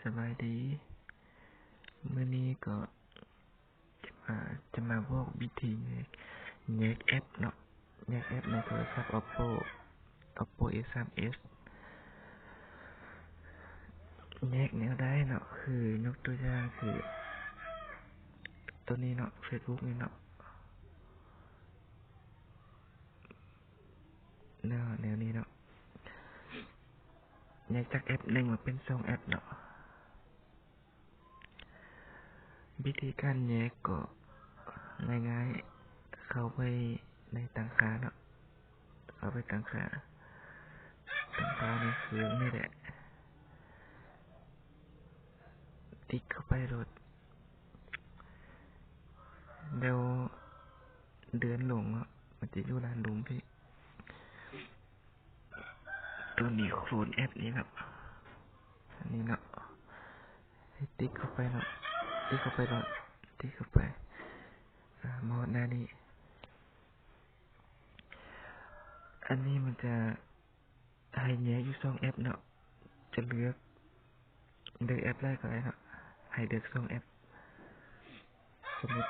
ສະບາຍດີ ມື້ນີ້ກໍຈະມາ ຈະມາບອກວິທີແຍກ ແຍກແອັບເນາະ ແຍກແອັບໃນໂທລະສັບ Oppo Oppo A ສາມ S ແຍກແນວໃດເນາະ ຄືຍົກຕົວຢ່າງຄືໂຕນີ້ເນາະ Facebook ນີ້ເນາະ ແນວ ແນວນີ້ເນາະ ແຍກຈາກແອັບໜຶ່ງມາເປັນສອງແອັບເນາະ. ວິທີການແຍກກໍງ່າຍໆ ເຂົ້າໄປໃນຕັ້ງຄ່າເນາະ ເຂົ້າໄປຕັ້ງຄ່າ ຕັ້ງຄ່າໃນເຄື່ອງນີ້ແຫຼະ ຕິກເຂົ້າໄປໂລດ ແລ້ວເລື່ອນລົງເນາະ ມັນຈະຢູ່ດ້ານລຸ່ມພີ້. ໂຕນີ້ໂຄລນແອັບນີ້ເນາະ ອັນນີ້ເນາະ ໃຫ້ຕິກເຂົ້າໄປເນາະ ຕິກເຂົ້າໄປເນາະ ຕິກເຂົ້າໄປ ອາ ມາຮອດໜ້ານີ້ ອັນນີ້ມັນຈະໃຫ້ແຍກຢູ່ສອງແອັບເນາະ ຈະເລືອກ ເລືອກແອັບໃດກໍໄດ້ເນາະ ໃຫ້ເລືອກສອງແອັບ ສົມມຸດ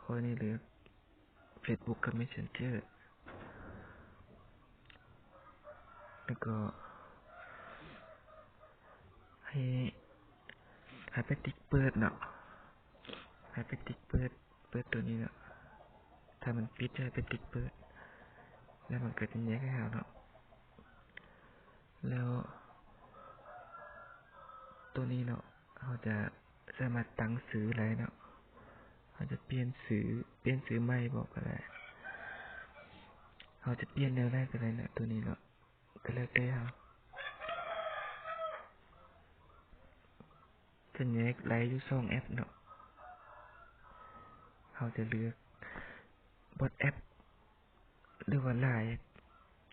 ຂ້ອຍນີ້ເລືອກ Facebook ກັບ Messenger ແລ້ວກໍໃຫ້ ໃຫ້ໄປຕິກເປີດເນາະ ໃຫ້ໄປຕິກເປີດ ເປີດໂຕນີ້ເນາະ ຖ້າມັນປິດໃຫ້ໄປຕິກເປີດ ແລ້ວມັນກໍຈະແຍກໃຫ້ເຮົາເນາະ. ແລ້ວໂຕນີ້ເນາະ ເຮົາຈະສາມາດຕັ້ງຊື່ໄດ້ເນາະ ເຮົາຈະປ່ຽນຊື່ ປ່ຽນຊື່ໃໝ່ບໍ່ກໍໄດ້ ເຮົາຈະປ່ຽນແນວໃດກໍໄດ້ເນາະ ໂຕນີ້ເນາະ ກໍແລ້ວແຕ່ເຮົາ ຈະແຍກໄດ້ຢູ່ສອງແອັບເນາະ ເຮົາຈະເລືອກ WhatsApp ຫຼືວ່າ Line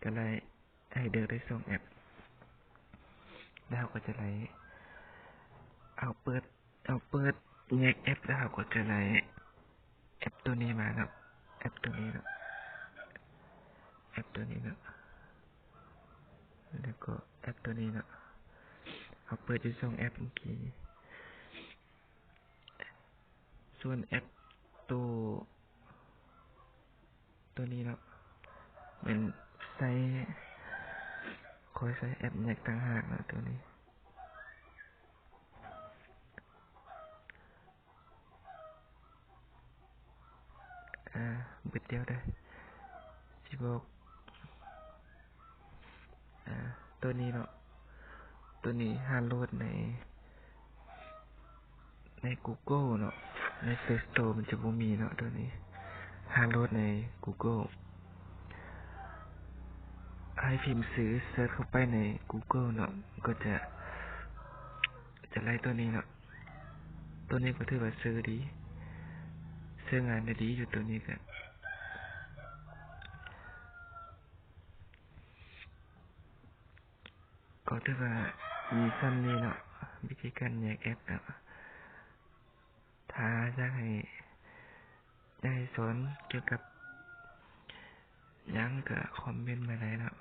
ກໍໄດ້ ໃຫ້ເລືອກໄດ້ສອງແອັບ ແລ້ວເຮົາກໍຈະໄດ້ ເອົາເປີດ ເອົາເປີດແຍກແອັບ ແລ້ວເຮົາກໍຈະໄດ້ແອັບໂຕນີ້ມາເນາະ ແອັບໂຕນີ້ເນາະ ແອັບໂຕນີ້ເນາະ ແລ້ວກໍແອັບໂຕນີ້ເນາະ ເຮົາເປີດຢູ່ສອງແອັບເມື່ອກີ້ນີ້ ສ່ວນແອັບໂຕ ໂຕນີ້ເນາະ ແມ່ນໃຊ້ ຂ້ອຍໃຊ້ແອັບແຍກຕ່າງຫາກເນາະ ໂຕນີ້ ອາ ບຶດດຽວເດີ້ ຊິບອກ ອາ ໂຕນີ້ເນາະ ໂຕນີ້ຫາໂຫຼດໃນ ໃນ Google ເນາະ ໃນ Play Store ມັນຈະບໍ່ມີເນາະ ໂຕນີ້ຫາໂຫຼດໃນ Google ໃຫ້ພິມຊື່ ເສີດເຂົ້າໄປໃນ Google ເນາະ ກໍຈະ ຈະໄດ້ໂຕນີ້ເນາະ ໂຕນີ້ກໍຖືວ່າຊື່ດີ ໃຊ້ງານໄດ້ດີຢູ່ ໂຕນີ້ກະ ກໍຖືວ່າມີສ່ຳນີ້ເນາະ ວິທີການແຍກແອັບເນາະ ຖ້າຢາກໃຫ້ ຢາກໃຫ້ສອນກ່ຽວກັບຫຍັງກະຄອມເມັນມາໄດ້ເນາະ